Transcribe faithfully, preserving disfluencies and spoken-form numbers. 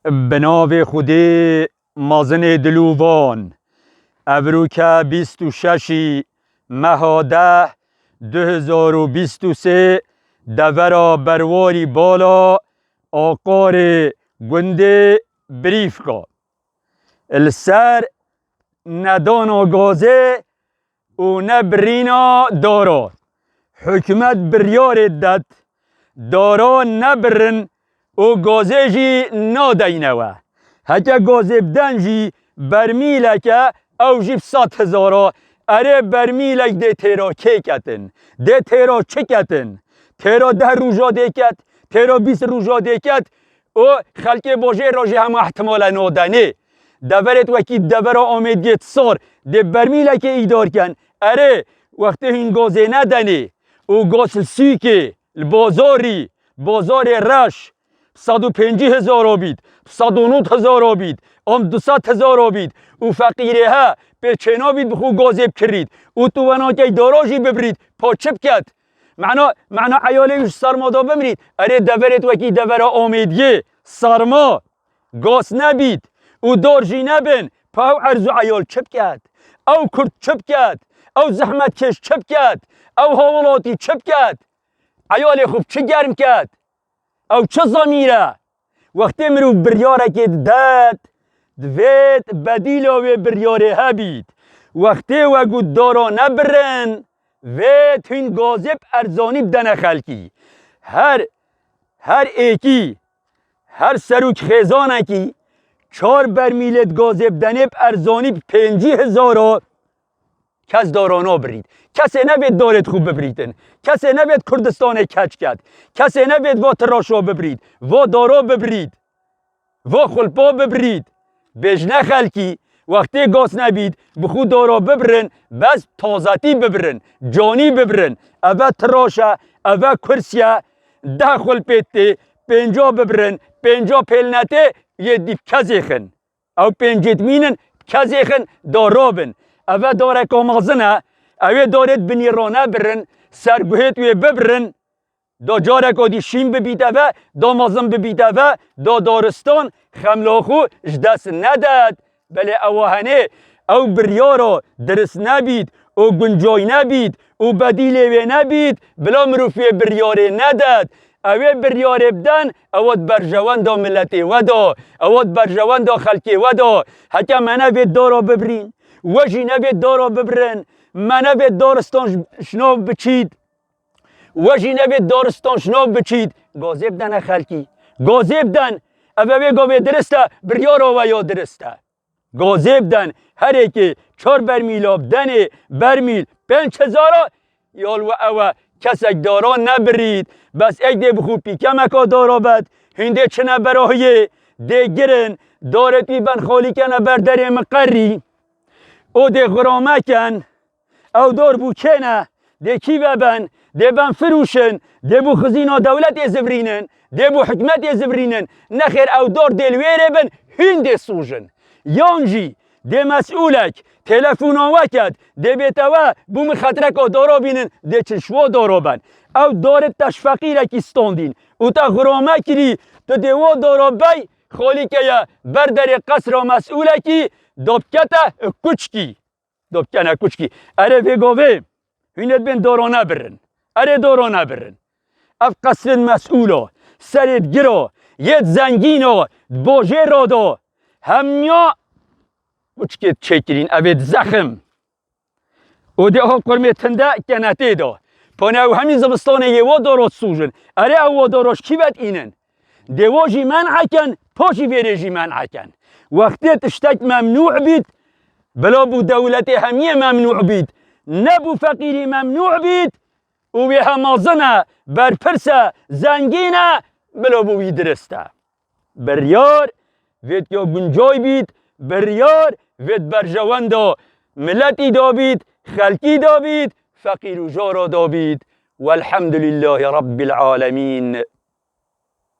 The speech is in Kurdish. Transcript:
Bi navê Xwedê mezinê dilovan. Evroke bîst û şeşî meha deh du hezar û bîst û sê devera Berwarî Bala Aqarê gundê Birîfka. Li ser nedana gazê û nebirîna dara. Hikûmet biryarê det, dara nebirin û gazê jî nadeyne we. Heke gazê biden jî bermîleke ew jî bi sed hezar a. Erê bermîlek dê têra kê ketin? Dê têra çi ketin? Têra deh roja dê ket, têra bîst roja dê ket û xelkê bajêr ra jî hema ihtimale nadenê. Deverêt wekî devera Amêdiyê sar dê bermîlekê îdar ken. Erê, wextê hîn gazê nedenê û gaz li sûkê, li bazarî, bazarê reş, sed û pêncî hezar a bît, sed û nod hezar a bît, am du sed hezar a bît û feqîrê he pê çênabît bi xwe gazê bikirît û tu wenakey dara jî bibirît, pa çi biket? Mena, mena eyalê wî ji serma da bimrît. Erê deverêt wekî devera Amêdiyê, serma, gaz nebît û dar jî nebin, pa ew erz û eyal çi biket? Ew kurd çi biket? Ew zehmetkêş çi biket? Ew hawlatî çi biket? Eyalê xwe bi çi germ ket? Ew çi zamîr e? Wextê mirov biryarekê didet, divêt bedîla wê biryarê hebît. Wextê we got dara nebirin, vêt hîn gazê bi erzanî bidene xelkî. Her, her êkî, her serok xêzanekî çar bermîlêt gazê bidenê bi erzanî bi pêncî hezar a. Kes dara nabirît. Kesê nebêt darêt xwe bibirîtin. Kesê nebêt Kurdistanê keç ket. Kesê nebêt va tiraşa bibirît. Va dara bibirît. Va xulpa bibirît. Bêjne xelkî, wextê gaz nebît, bi xwe dara bibirin, bes tazetî bibirin, canî bibirin. Eve tiraş e, eve kursî ye, deh xulpêt tê, pênca bibirin, pênca pêl netê, yê dî bi kezê xin. Ew pêncêt mînin, kezê xin da rabin. Eve dareka mezin e, ew ê darêt binî ranebirin, serguhêt wê bibirin, da careka dî şîn bibît eve, da mezin bibît eve, da daristan xemla xwe ji dest nedet. Belê ewa henê, ew biryara dirist nebît û guncay nebît û bedîlê wê nebît, bila mirov wê biryarê nedet. Ew ê biryarê biden, ewa di berjewenda miletê we de, ewa di berjewenda xelkê we de. Heke me nevêt dara bibirîn, we jî nevêt dara bibirin, me nevêt daristan ji, ji nav biçît, we jî nevêt daristan ji nav biçît, gazê bidene xelkî. Gazê biden, ev ê wê gavê dirist e, biryara we ya dirist e. Gazê biden, her êkê çar bermîla bidenê, bermîl pênc hezar a, ya li we ew e kesek dara nebirît, bes êk dê bi xwe pîkemeka dara bet, hûn dê çine berahiyê, dê girin, darêt wî ben xalî kene ber derê miqerrî. O dê xurame ken, ew dar bû kê ne, dê kî ve ben, dê ben firûşin, dê bû xizîna dewletê zivirînin, dê bû hikmetê zivirînin, nexêr ew dar dê li wêrê bin, hûn dê sûjin. Yan jî dê mesûlek telefona we ket, dê bête we, bû min xetireka dara bînin, dê çin ji wa dara ben. Ew darê te ji feqîrekî standîn û te xurame kirî, tu dê wa dara bey, xalîke ye, ber derê qesra mesûlekî, da bikete kuçkî. Da bikene kuçkî. Erê vê gavê, hûn ê dibên dara nebirin. Erê dara nebirin. Ev qesrên mesûl a, serêt gir a, yêt zengîn a, di bajêr ra da. Hemiya kuçkêt çêkirîn, evêt zexim. Û dê aha qurmê tinde kenetê da. Pane ew hemî zivistanê yê wa dara sûjin. Erê ew wa dara ji kî ve dînin? Dê wa jî men'e ken, pa jî vêrê jî men'e ken. Wextê tiştek memnû bît, bila bû dewletê hemiyê memnû bît. Nebû feqîrî memnû bît û wê hemazin e, berpirs e, zengîn e, bila bû wî dirist e. Biryar vêt ya guncay bît, biryar vêt berjewenda miletî da bît, xelkî da bît, feqîr û jara da bît. Welhemdulîllahî Rebbîl Alemîn.